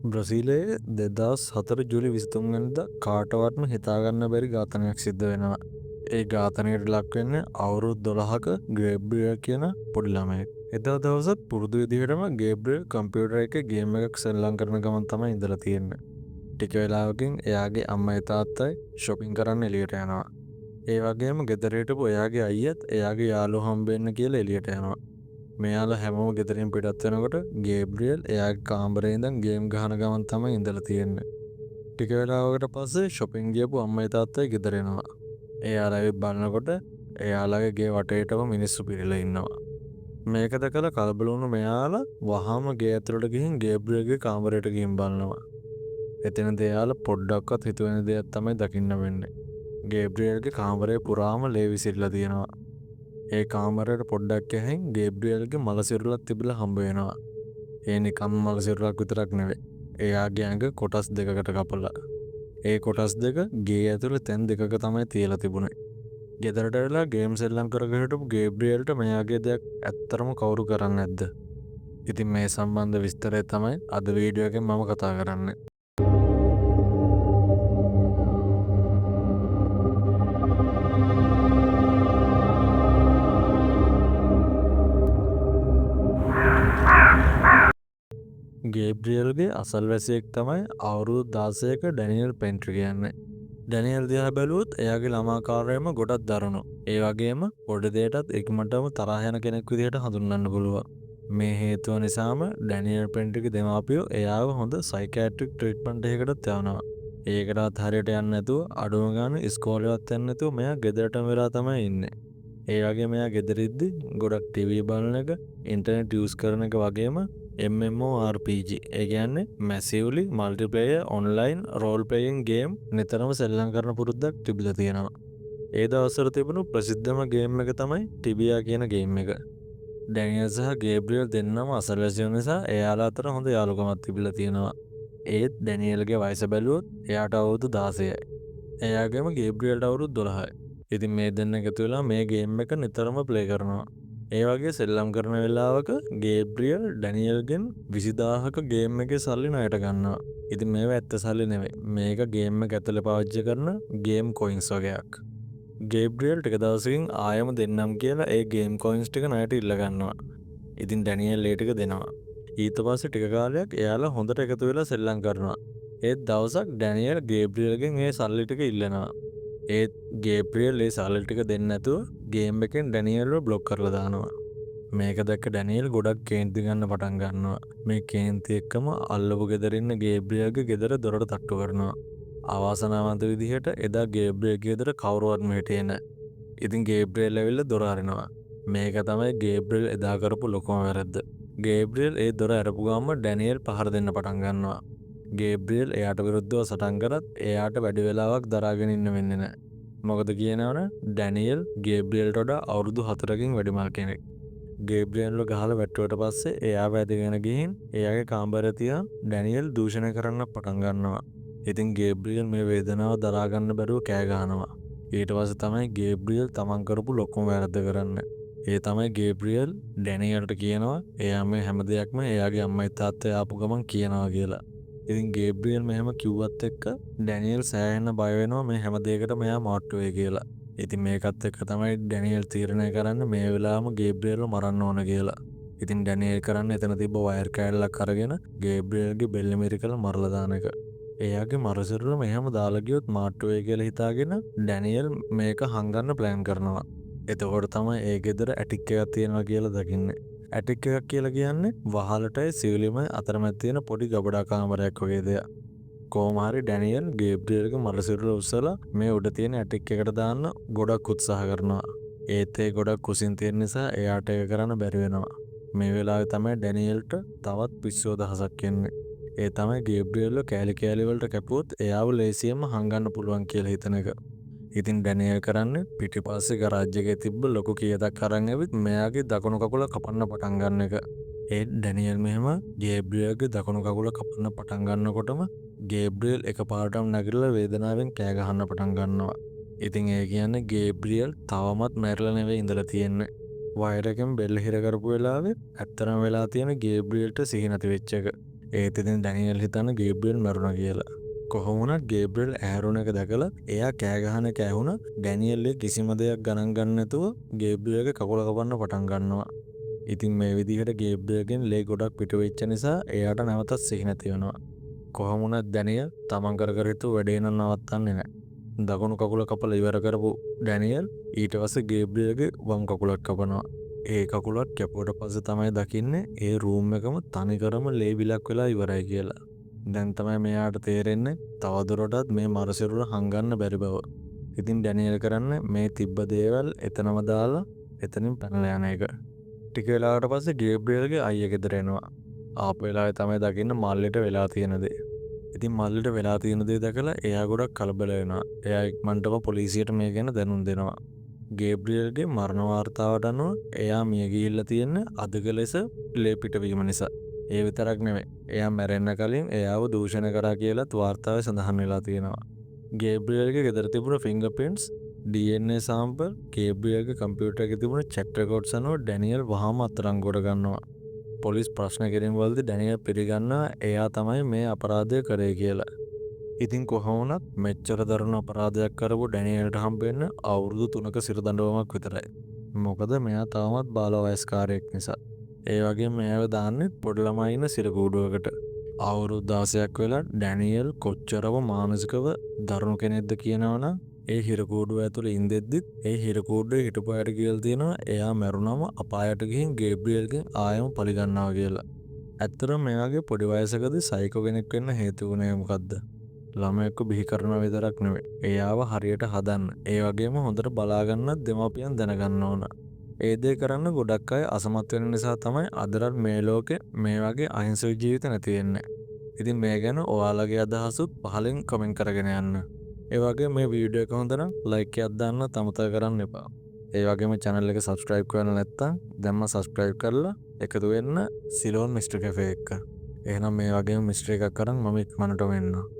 බ්‍රසීලයේ 2004 ජූලි 23 වෙනිදා කාටවත්ම හිතාගන්න බැරි ඝාතනයක් සිද්ධ වෙනවා. ඒ ඝාතනයට ලක් වෙන්නේ අවුරුදු 12ක ගේබ්‍රියල් කියන පොඩි ළමයෙක්. එදා දවසත් පුරුදු විදිහටම ගේබ්‍රියල් කම්පියුටර් එකේ ගේම් එකක් සෙල්ලම් කරන ගමන් තමයි ඉඳලා තියෙන්නේ. ටික වෙලාවකින් එයාගේ අම්මයි තාත්තයි ෂොපින් කරන්න එළියට යනවා. ඒ වගේම ගෙදර හිටපු එයාගේ අයියත් එයාගේ යාළුවෝ හම්බෙන්න කියලා එළියට යනවා. මෙයාලා හැමෝම ගෙදරින් පිටත් වෙනකොට ගේබ්‍රියල් එයාගේ කාමරේ ඉඳන් ගේම් ගහන ගමන් තමයි ඉඳලා තියෙන්නේ. ටික වෙලාවකට පස්සේ ෂොපින් ගියපු අම්මයි තාත්තයි ගෙදර එනවා. එයාලා ඇවිත් බලනකොට එයාලගේ ගේ වටේටම මිනිස්සු පිරিলা ඉන්නවා. මේක දැකලා කලබල වුණු මෙයාලා වහාම ගේ ඇතුළට ගිහින් ගේබ්‍රියල්ගේ කාමරයට ගිහින් බලනවා. එතනදී එයාලා පොඩ්ඩක්වත් හිතුවේ නැති දෙයක් තමයි දකින්න වෙන්නේ. ගේබ්‍රියල්ගේ කාමරය පුරාම ලේ විසිරලා තියෙනවා. ඒ කාමරයට පොඩ්ඩක් එහායින් ගේබ්‍රියල්ගේ මල සිරුරක් තිබිලා හම්බ වෙනවා. ඒ නිකම් මල සිරුරක් විතරක් නෙවෙයි. එයාගේ ඇඟ කොටස් දෙකකට කපලා. ඒ කොටස් දෙක ගේ ඇතුලේ තැන් දෙකක තමයි තියලා තිබුණේ. ගෙදරට වෙලා ගේම් සෙල්ලම් කර කර හිටපු ගේබ්‍රියල්ට මෙයාගේ දෙයක් ඇත්තටම කවුරු කරන්නේ නැද්ද? ඉතින් මේ සම්බන්ධ විස්තරය තමයි අද වීඩියෝ එකෙන් මම කතා කරන්නේ. ගේබ්‍රියල්ගේ අසල්වැසියෙක් තමයි අවුරුදු 16ක ඩැනියල් පෙන්ට්‍රි කියන්නේ. ඩැනියල් දිහා බැලුවොත් එයාගේ ළමා කාර්යයම ගොඩක් දරුණු. ඒ වගේම පොඩි දෙයටත් ඉක්මනටම තරහ යන කෙනෙක් විදිහට හඳුන්වන්න පුළුවන්. මේ හේතුව නිසාම ඩැනියල් පෙන්ට්‍රිගේ දෙමාපියෝ එයාව හොඳ සයිකියාට්‍රික් ට්‍රීට්මන්ට් එකකටත් යවනවා. ඒකටවත් හරියට යන්නේ නැතුව අඩුම ගානේ ඉස්කෝලේවත් යන්නේ නැතුව මෙයා ගෙදරටම වෙලා තමයි ඉන්නේ. ඒ වගේම එයා ගෙදර ඉද්දි ගොඩක් ටීවී බලන එක, ඉන්ටර්නෙට් යූස් කරන එක වගේම MMORPG ඒ කියන්නේ Massively Multiplayer Online Role Playing Game නිතරම සෙල්ලම් කරන පුරුද්දක් තිබිලා තියෙනවා. ඒ දවස්වල තිබුණු ප්‍රසිද්ධම ගේම් එක තමයි ටිබියා කියන ගේම් එක. ඩැනියල් සහ ගේබ්‍රියල් දෙන්නම අසල්වැසියෝ නිසා එයාලා අතර හොඳ යාළුකමක් තිබිලා තියෙනවා. ඒත් ඩැනියල්ගේ වයස බැලුවොත් එයාට අවුරුදු 16යි. එයාගේම ගේබ්‍රියල්ට අවුරුදු 12යි. ඉතින් මේ දෙන්න එකතු වෙලා මේ ගේම් එක නිතරම ප්ලේ කරනවා. ඒ වගේ සෙල්ලම් කරන වෙලාවක ගේබ්‍රියල් ඩැනියල්ගෙන් 20,000ක ගේම් එකේ සල්ලි ණයට ගන්නවා. ඉතින් මේවා ඇත්ත සල්ලි නෙවෙයි. මේක ගේම් එක ඇතුලේ පාවිච්චි කරන ගේම් කොයින්ස් වගේක්. ගේබ්‍රියල් ටික දවසකින් ආයෙම දෙන්නම් කියලා ඒ ගේම් කොයින්ස් ටික ණයට ඉල්ල ගන්නවා. ඉතින් ඩැනියල් ඒ ටික දෙනවා. ඊට පස්සේ ටික කාලයක් එයාලා හොඳට එකතු වෙලා සෙල්ලම් කරනවා. ඒත් දවසක් ඩැනියල් ගේබ්‍රියල්ගෙන් ඒ සල්ලි ටික ඉල්ලනවා. ඒත් ගේබ්‍රියල් ඒ සල්ලි ටික දෙන්නේ නැතුව ගේම් එකෙන් ඩැනියල්ව බ්ලොක් කරලා දානවා. මේක දැක්ක ඩැනියල් ගොඩක් කේන්ති ගන්න පටන් ගන්නවා. මේ කේන්ති එක්කම අල්ලපු ගෙදර ඉන්න ගේබ්‍රියල්ගේ ගෙදර දොරට තට්ටු කරනවා. අවාසනාවන්ත විදිහට එදා ගේබ්‍රියල්ගේ ගෙදර කවුරුවත්ම හිටියේ නෑ. ඉතින් ගේබ්‍රියල් ඇවිල්ලා දොර අරිනවා. මේක තමයි ගේබ්‍රියල් එදා කරපු ලොකුම වැරද්ද. ගේබ්‍රියල් ඒ දොර ඇරපු ගමන්ම ඩැනියල් පහර දෙන්න පටන් ගන්නවා. ගේබ්‍රියල් එයාට විරුද්ධව සටන් කරත් එයාට වැඩි වෙලාවක් දරාගෙන ඉන්න වෙන්නේ නෑ. මොකද කියනවනම් ඩැනියල් ගේබ්‍රියල්ට වඩා අවුරුදු 4කින් වැඩිමල් කෙනෙක්. ගේබ්‍රියල්ව ගහලා වැට්ටුවට පස්සේ එයාව ඇදගෙන ගිහින් එයාගේ කාමරේ තියා ඩැනියල් දූෂණය කරන්න පටන් ගන්නවා. ඉතින් ගේබ්‍රියල් මේ වේදනාව දරා ගන්න බැරුව කෑ ගහනවා. ඊට පස්සේ තමයි ගේබ්‍රියල් තමන් කරපු ලොකුම වැරද්ද කරන්නේ. ඒ තමයි ගේබ්‍රියල් ඩැනියල්ට කියනවා එයා මේ හැම දෙයක්ම එයාගේ අම්මයි තාත්තයි ආපු ගමන් කියනවා කියලා. ඉතින් ගේබ්‍රියල් මෙහෙම කිව්වත් එක්ක ඩැනියල් සෑහෙන බය වෙනවා මේ හැම දෙයකටම එයා මාට්ටු වෙයි කියලා. ඉතින් මේකත් එක්ක තමයි ඩැනියල් තීරණය කරන්නේ මේ වෙලාවම ගේබ්‍රියල්ව මරන්න ඕන කියලා. ඉතින් ඩැනියල් කරන්නේ එතන තිබ්බ වයර් කෑල්ලක් අරගෙන ගේබ්‍රියල්ගේ බෙල්ල මිරිකලා මරලා දාන එක. එයාගේ මර සිරුර මෙහෙම දාලා ගියොත් මාට්ටු වෙයි කියලා හිතාගෙන ඩැනියල් මේක හංගන්න ප්ලෑන් කරනවා. එතකොට තමයි ඒ ගෙදර ඇටික් එකක් තියෙනවා කියලා දකින්නේ. ඇටික් එකක් කියලා කියන්නේ වහලටයි සිවුලිමයි අතරමැද තියෙන පොඩි ගබඩා කාමරයක් වගේ දෙයක්. කොහොම හරි ඩැනියල් ගේබ්‍රියල්ගේ මර සිරුර උස්සලා මේ උඩ තියෙන ඇටික් එකට දාන්න ගොඩක් උත්සාහ කරනවා. ඒත් ඒ ගොඩක් උසින් තියෙන නිසා එයාට ඒක කරන්න බැරි වෙනවා. මේ වෙලාවේ තමයි ඩැනියල්ට තවත් පිස්සු අදහසක් එන්නේ. ඒ තමයි ගේබ්‍රියල්ව කෑලි කෑලි වලට කැපුවොත් එයාව ලේසියෙන්ම හංගන්න පුළුවන් කියලා හිතන එක. ඉතින් ඩැනියල් කරන්නේ පිටිපස්සේ ගරාජ් එකේ තිබ්බ ලොකු කියතක් අරන් ඇවිත් මෙයාගේ දකුණු කකුල කපන්න පටන් ගන්න එක. ඒත් ඩැනියල් මෙහෙම ගේබ්‍රියල්ගේ දකුණු කකුල කපන්න පටන් ගන්නකොටම ගේබ්‍රියල් එකපාරටම නැගිටලා වේදනාවෙන් කෑ ගහන්න පටන් ගන්නවා. ඉතින් ඒ කියන්නේ ගේබ්‍රියල් තවමත් මැරිලා නෙවෙයි ඉඳලා තියෙන්නේ. වයර් එකෙන් බෙල්ල හිර කරපු වෙලාවේ ඇත්තටම වෙලා තියෙන ගේබ්‍රියල්ට සිහි නැති වෙච්ච එක. ඒත් ඉතින් ඩැනියල් හිතන්නේ ගේබ්‍රියල් මැරුණා කියලා. කොහොම වුණත් ගේබ්‍රියල් ඇහැරුණ එක දැකලා එයා කෑ ගහන එක ඇහුණා. ඩැනියල් ඒ කිසිම දෙයක් ගණන් ගන්න නැතුව ගේබ්‍රියල්ගේ කකුල කපන්න පටන් ගන්නවා. ඉතින් මේ විදිහට ගේබ්‍රියල්ගෙන් ලේ ගොඩක් පිට වෙච්ච නිසා එයාට නැවතත් සිහි නැති වෙනවා. කොහොම වුණත් ඩැනියල් තමන් කර කර හිටපු වැඩේ නම් නවත්තන්නේ නැහැ. දකුණු කකුල කපලා ඉවර කරපු ඩැනියල් ඊට පස්සේ ගේබ්‍රියල්ගේ වම් කකුලත් කපනවා. ඒ කකුලත් කැපුවට පස්සේ තමයි දකින්නේ ඒ රූම් එකම තනිකරම ලේ විලක් වෙලා ඉවරයි කියලා. දැන් තමයි මෙයාට තේරෙන්නේ තවදුරටත් මේ මර සිරුර හංගන්න බැරි බව. ඉතින් ඩැනියල් කරන්නේ මේ තිබ්බ දේවල් එතනම දාලා එතනින් පැනලා යන එක. ටික වෙලාවකට පස්සේ ගේබ්‍රියල්ගේ අයියා ගෙදර එනවා. ආපු වෙලාවේ තමයි දකින්නේ මල්ලිට වෙලා තියෙන දේ. ඉතින් මල්ලිට වෙලා තියෙන දේ දැකලා එයා ගොඩක් කලබල වෙනවා. එයා ඉක්මනටම පොලිසියට මේ ගැන දැනුම් දෙනවා. ගේබ්‍රියල්ගේ මරණ වාර්තාවට අනුව එයා මිය ගිහිල්ලා තියෙන්නේ අධික ලෙස ලේ පිටවීම නිසා. ඒ විතරක් නෙමෙයි, එයා මැරෙන්න කලින් එයාව දූෂණය කරා කියලත් වාර්තාවේ සඳහන් වෙලා තියෙනවා. ගේබ්‍රියල්ගේ ගෙදර තිබුණ ෆිංගර් ප්‍රින්ට්ස්, DNA sample, ගේබ්‍රියල්ගේ කම්පියුටර් එකේ තිබුණ චැට් රෙකෝඩ්ස් අනුව ඩැනියල් වහාම අත්අඩංගුවට ගන්නවා. පොලිස් ප්‍රශ්න කිරීම වලදී ඩැනියල් පිළිගන්නවා එයා තමයි මේ අපරාධය කරේ කියලා. ඉතින් කොහොම වුණත් මෙච්චර දරුණු අපරාධයක් කරපු ඩැනියල්ට හම්බෙන්නේ අවුරුදු 3ක සිර දඬුවමක් විතරයි. මොකද මෙයා තවමත් බාල වයස්කාරයෙක් නිසා. ඒ වගේම මෙයාව දාන්නේ පොඩි ළමයි ඉන්න සිර කූඩුවකට. අවුරුදු 16ක් වෙලා ඩැනියල් කොච්චරම මානසිකව දරුණු කෙනෙක්ද කියනවනම්, ඒ හිර කූඩුව ඇතුලේ ඉඳෙද්දිත් ඒ හිර කූඩුවේ හිටපු අයට කියලා තියෙනවා එයා මැරුණම අපායට ගිහින් ගේබ්‍රියල්ගෙන් ආයෙම පලි ගන්නවා කියලා. ඇත්තටම මේ වගේ පොඩි වයසකදී සයිකෝ කෙනෙක් වෙන්න හේතු වුණේ මොකද්ද? ළමයෙක්ව බිහි කරනවා විතරක් නෙවෙයි, එයාව හරියට හදන්න, ඒ වගේම හොඳට බලා ගන්නත් දෙමාපියන් දැනගන්න ඕන. ඒ දේ කරන්න ගොඩක් අය අසමත් වෙන නිසා තමයි අදටත් මේ ලෝකෙ මේ වගේ අහිංසක ජීවිත නැති වෙන්නේ. ඉතින් මේ ගැන ඔයාලගේ අදහසුත් පහලින් කමෙන්ට් කරගෙන යන්න. ඒ වගේම මේ වීඩියෝ එක හොඳ නම් ලයික් එකක් දාන්න අමතක කරන්න එපා. ඒ වගේම චැනල් එක සබ්ස්ක්‍රයිබ් කරලා නැත්නම් දැන්ම සබ්ස්ක්‍රයිබ් කරලා එකතු වෙන්න සිලෝන් මිස්ටර් කැෆේ එක්ක. එහෙනම් මේ වගේම මිස්ටරි එකක් අරන් මම ඉක්මනටම එන්නම්.